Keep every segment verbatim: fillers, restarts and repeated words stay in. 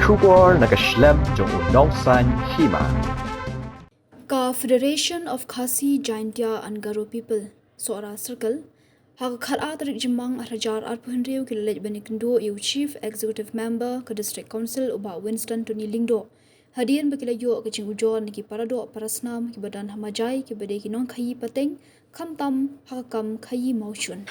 Khubor na ka shlem jong u nongsaiñ hima. Ka Federation of Khasi Jaintia and Garo People, Sohra Circle, ha ka khatar tarik Jymmang arhajar arphew hynriew ki la leit ban ïakynduh ïa u Chief Executive Member ka District Council u Bah Winston Tony Lyngdoh. Hadien ba ki la ïoh ka jingujor na ki paradoh parasnam kiba don ha Majai kiba dei ki nongkhaïi pateng, khamtam ha ka kam khaïi mawshun.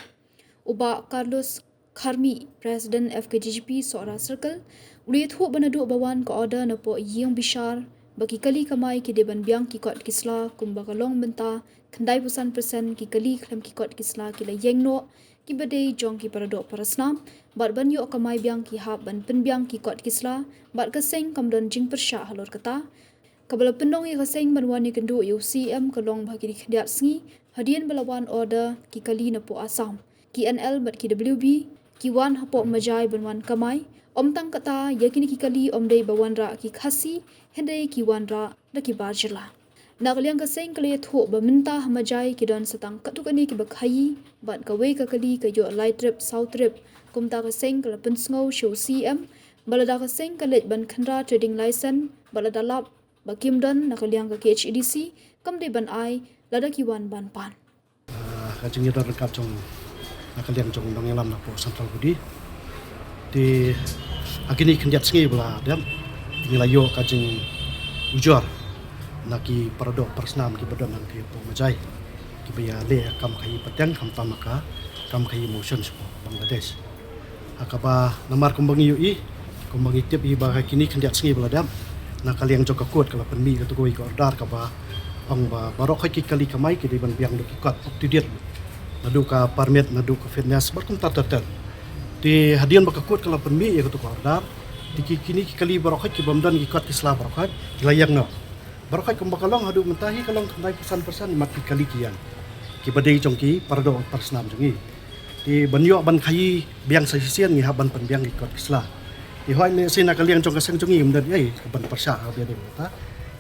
U Bah Carlos Kharmi, President F K J G P Sohra Circle, u la ïathuh ba naduh ba wan ka order napoh ïing bishar ba ki kali kamai ki dei ban biang ki kot ki sla, kumba ka long mynta, khyndai phew san percent ki kali khlem ki kot ki sla ki la ïeng noh, kiba dei jong ki paradoh parasnam, bad ban ïoh kamai biang ki hap ban pynbiang ki kot ki sla, bad ka seng kam don jingpyrshah halor kata. Kaba la pynlong ïa ka seng ban wan ïakynduh ïa u C M ka long ba ha kine ki khyndiat sngi, hadien ba la wan order ki kali napoh Assam, ki N L bad ki W B, ki wan hapoh Majai ban wan kamai. Ym tang kata, ïa kine ki kali ym dei ba wanrah ki Khasi, hynrei ki wanrah da ki bar jylla. Na ka liang ka seng ka la ïathuh ba mynta ha Majai ki don sa tang katto katne kiba khaïi, bad kawei ka kali ka ïoh lai trip saw trip. Kumta ka seng ka la pynsngew sha u C M ba lada ka seng ka leit ban khynra trading license, bad lada lap ba kim don, na ka liang ka K H A D C kam dei ban ai lada ki wan ban pan. Ah, ka jingïadon ryngkat jong, na ka liang jong nongïalam napoh Central Body. Te ha kine ki khyndiat sngi ba la dep, te ngi la ïoh ka jingujor na ki paradoh parasnam kiba don hangtei hapoh Majai, kiba ïaleh kam khaïi pateng, khamtam ha ka kam khaïi mawshun shapoh Bangladesh. Ha kaba namar kumba ngi ïohi, kumba ngi tip hi ba ha kine ki khyndiat sngi ba la dep, na ka liang jong ka court ka la pynmih kato kawei ka order kaba ong ba baroh khoit ki kali kamai ki dei ban biang da ki kot up to date, naduh ka permit, naduh ka fitness, bad kumta ter ter. Te hadien ba ka court ka la pynmih ïa kato ka order, te ki kine ki kali baroh khoit ki bym don ki kot ki sla baroh khoit ki la ïeng noh. Baroh khoit kumba ka long haduh mynta hi ka long khyndai phew san percent mat ki kali ki ïeng, kiba dei jong ki paradoh parasnam jong ngi. Te ban ïoh ban khaïi biang sa shisien ngi hap ban pynbiang ki kot ki sla. Te hooid, lehse na ka liang jong ka seng jong ngi ym don ei kaban pyrshah ha ba ïadei bad kata.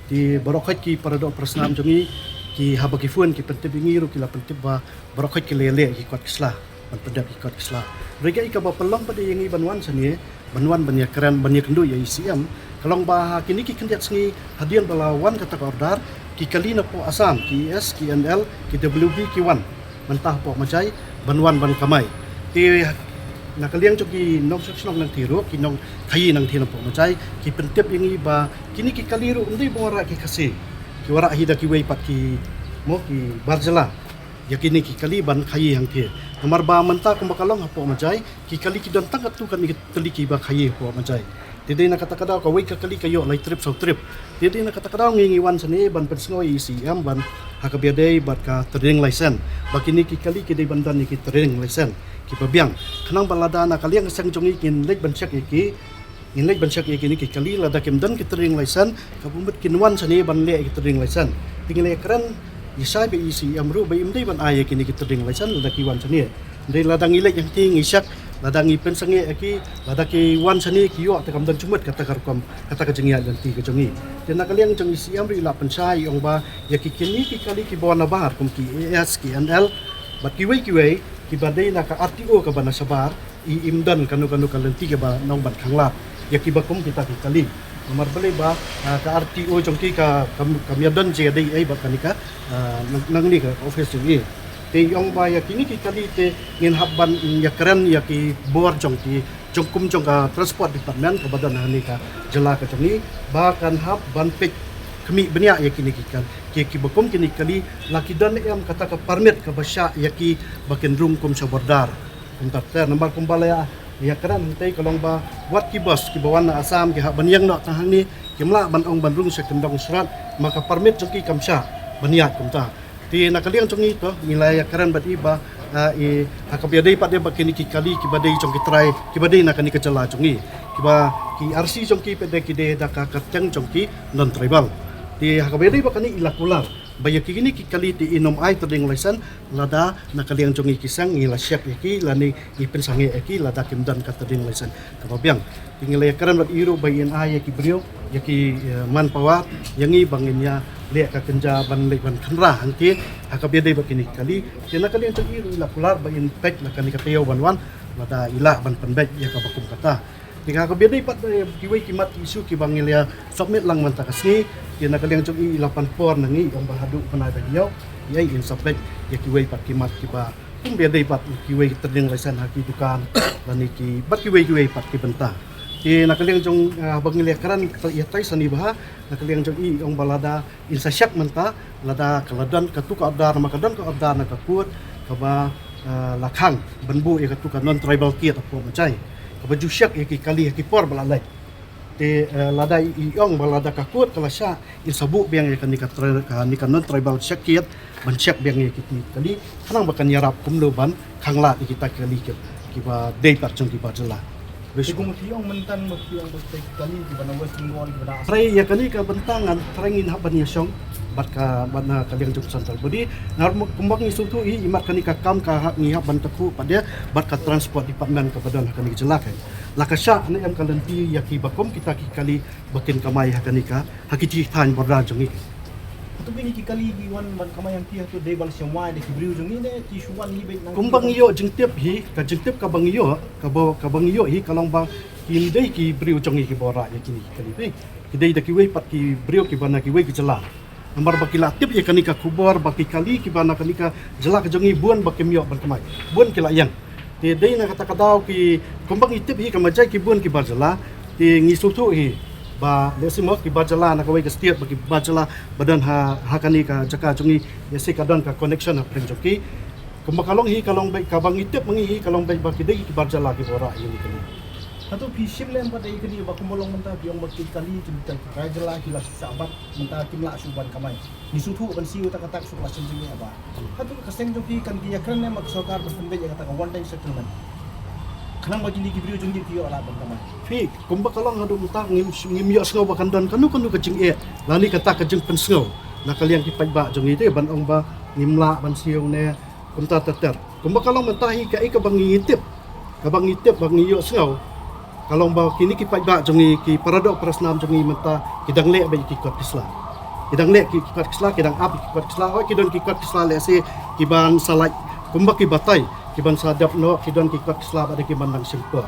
Te baroh khoit ki paradoh parasnam jong ngi, ki haba ki phone ki pyntip ïa ngi ruh ki la pyntip ba baroh khoit ki la ïaleh ki kot ki sla, ban pyndep ki kot ki sla. Hynrei kaei kaba pynlong pat ïa ngi ban wan shane, ban wan ban ïakren, ban ïakynduh ïa u C M, ka long ba ha kine ki khyndiat sngi hadien ba la wan kata ka order, ki kali napoh Assam, ki E S, ki N L, ki W B ki wan mynta hapoh Majai ban wan ban kamai. Te na ka liang jong ki nongshong shnong nangtei ruh, ki nongkhaïi nangtei napoh Majai, ki pyntip ïa ngi ba kine ki kali ruh ym dei ba wanrah ki Khasi, ki wanrah hi da kiwei pat ki, mo, ki bar jylla ïa kine ki kali ban khaïi hangtei. Namar ba mynta kumba ka long hapoh Majai, ki kali ki don tang katto katne ki tylli kiba khaïi hapoh Majai. Te dei na kata ka daw kawei ka kali ka ïoh lai trip saw trip. Te dei na kata ka daw ngi, ngi wan shane ban pynsngew ïa u C M ban ha kaba ïadei bad ka trading license, ba kine ki kali ki dei ban don ïa ki trading license kiba biang, khnang ba lada na ka liang ka seng jong ngi ngin leit ban check ïa ki, ngin leit ban check ïa kine ki kali, lada kim don ki trading license, ka bym bit kin wan shane ban leh ïa ki trading license. Te ngi la ïakren ïa shai bad u C M ruh ba ym dei ban ai ïa kine ki trading license lada ki wan shane. Hynrei lada ngi leit hangtei ngi check, lada ngi pynsangeh ïa ki, lada ki wan shane ki ïoh, te kam don jingmut kata ka rukom, kata ka jingïaid lynti ka jong ngi. Te na ka liang jong u C M ruh i la pynshai, i ong ba ïa ki kine ki kali kiba wan nabar kum ki E S, ki N L bad kiwei kiwei kiba dei na ka R T O kaba na shabar, i ym don kano kano ka lynti kaba nang ban khanglad ïa kiba kum kita ki kali. Namar balei ba, ah, ka R T O jong ki ka, kam, kam ïadon jingïadei ei bad kane ka, ah, nang, nangne ka office jong i. Te i ong ba ïa kine ki kali te ngin hap ban ïakren ïa ki bor jong ki, jong kum jong ka Transport Department kaba don hangne ka jylla ka jong i, ba kan hap ban peit khmih bniah ïa kine ki kal, ki, kiba kum kine ki kali, la ki don em kata ka permit kaba shah ïa ki ba kin rung kum sha border. Kumta ter, namar kumba la ïa, ïakren hangtei ka long ba wat ki bus kiba wan na Assam ki hap ban ïeng noh tang hangne, kim lah ban ong ban rung sha kyndong sharat, ma ka permit jong ki kam shah ban ïaid kumta. Te na ka liang jong ngi to, ngi la ïakren bad i ba, ah, i, ha kaba ïadei pat de bad kine ki kali kiba dei jong ki trai, kiba dei na kane ka jylla jong ngi, kiba ki R C jong ki pat de ki dei da ka kyrteng jong ki non-tribal. Te ha kaba ïadei bad kane i la kular ba ïa kine ki kali te in ym ai trading license lada na ka liang jong ngi ki seng ngi la check ïa ki lane ngi pynsangeh ïa ki lada kim don ka trading license kaba biang. Te ngi la ïakren bad i ruh ba in ai ïa ki briew, ïa ki, eh, manpower ïa ngi ba ngin ïaleh ka kynja ban leit ban khynra hangtei ha kaba ïadei bad kine ki kali. Te na ka liang jong i ruh i la kular ba in peit na kane ka taïew ban wan lada i lah ban pynbeit ïa kaba kum kata. Nga ka bia dei pat, eh, kiwei ki mat ki issue kiba ngi la submit lang mynta ka sngi. Te na ka liang jong i la pan por na ngi ong ba haduh bnai ba hynñiew, ïa in submit ïa kiwei pat ki mat kiba kum bia dei pat kiwei ki trading license ha ki dukan lane ki bad kiwei kiwei pat ki bynta. Te na ka liang jong, ah, ba ngi la kren ïa tai sani bha, na ka liang jong i ong ba lada in sa shak mynta, lada ka la don katu ka order, ma ka don ka order na ka court kaba, eh, la khang ban buh ïa katu ka non tribal kiad hapoh Mawjai, kaba ju shak ïa ki kali ha ki por ba la leit. Te, eh, lada i ong ba lada ka court ka la shah, in sa buh biang ïa kane ka tri-, kane ka non tribal shak kiad ban shak biang ïa ki kali. Khnang ba kan ïarap kumno ban khang lad ïa kita ki kali ki, kiba dei pat jong ki bar jylla. Te kum ki ong mynta ba ki ong ba ki kali kiba na West Bengal kiba na Assam. Hynrei ïa kane ka bynta ngan hynrei ngin hap ban ïashong bad ka, bad na ka liang jong central body. Ngar kumba ngi sngewthuh hi, imat kane ka kam ka hap, ngi hap ban takhu pat de bad ka transport department kaba don ha kane ka jylla ka. La ka shah ne em ka lynti ïa kiba kum kita ki kali ba kin kamai ha kane ka, ha ki thaiñ border jong ngi. Hato kine ki kali ki wan ban kamai ïa ki hato dei ban sngewbha da ki briew jong ngi ne ki shu wan hi beit nang. Kumba ngi ïoh jingtip hi, ka jingtip kaba ngi ïoh, kaba, kaba ngi ïoh hi ka long ba kim dei ki briew jong ngi kiba rah ïa kine ki kali hi. Ki dei da kiwei pat ki briew kiba na kiwei ki jylla. Namar ba ki la tip ïa kane ka khubor ba ki kali kiba na kane ka jylla ka jong ngi bun ba kim ïoh ban kamai, bun ki la ïeng. Te dei na kata ka daw ki, kumba ngi tip hi ka Mawjai ki bun ki bar jylla. Te ngi sngewthuh hi ba lehse mo ki bar jylla na kawei ka state ba ki bar jylla ba don ha, ha kane ka jaka jong ngi, lehse ka don ka connection hapdeng jong ki. Kumba ka long hi ka long beit, kaba ngi tip ma ngi hi ka long beit ba ki dei ki bar jylla kiba rah ïa kane. Hato phi shim lem pat ïa kane ba kumba long mynta phi ong ba ki kali ki bar jylla ki la shu shah bat mynta kim lah shuh ban kamai. Ngi sngewthuh ban siew ta ka tak suk la shen jingeh ba. Hato ka seng jong phi kan ki ïakren ne ma ka sorkar ban pynbeit ïa kata ka one time settlement, khnang ba kine ki briew jong ngi ki ïoh lad ban kamai. Phi, kumba ka long haduh mynta ngim, ngim ïohsngew ba kan don kano kano ka jingeh lane kata ka jingpynsngew na ka liang ki paidbah jong ngi te ban ong ba ngim lah ban siew ne kumta ter ter. Kumba ka long mynta hi kaei kaba ngi tip, kaba ngi tip ba ngi ïohsngew ka long ba kine ki paidbah jong ngi, ki para doh para snam jong ngi mynta ki dang leh beit ki kot ki sla. Ki dang leh ki, ki kot ki sla, ki dang ap ki kot ki sla. Hooid ki don ki kot ki sla lehse kiban sa lait kumba ki batai, kiban sa dep noh, ki don ki kot ki sla bad kiban dang shim por.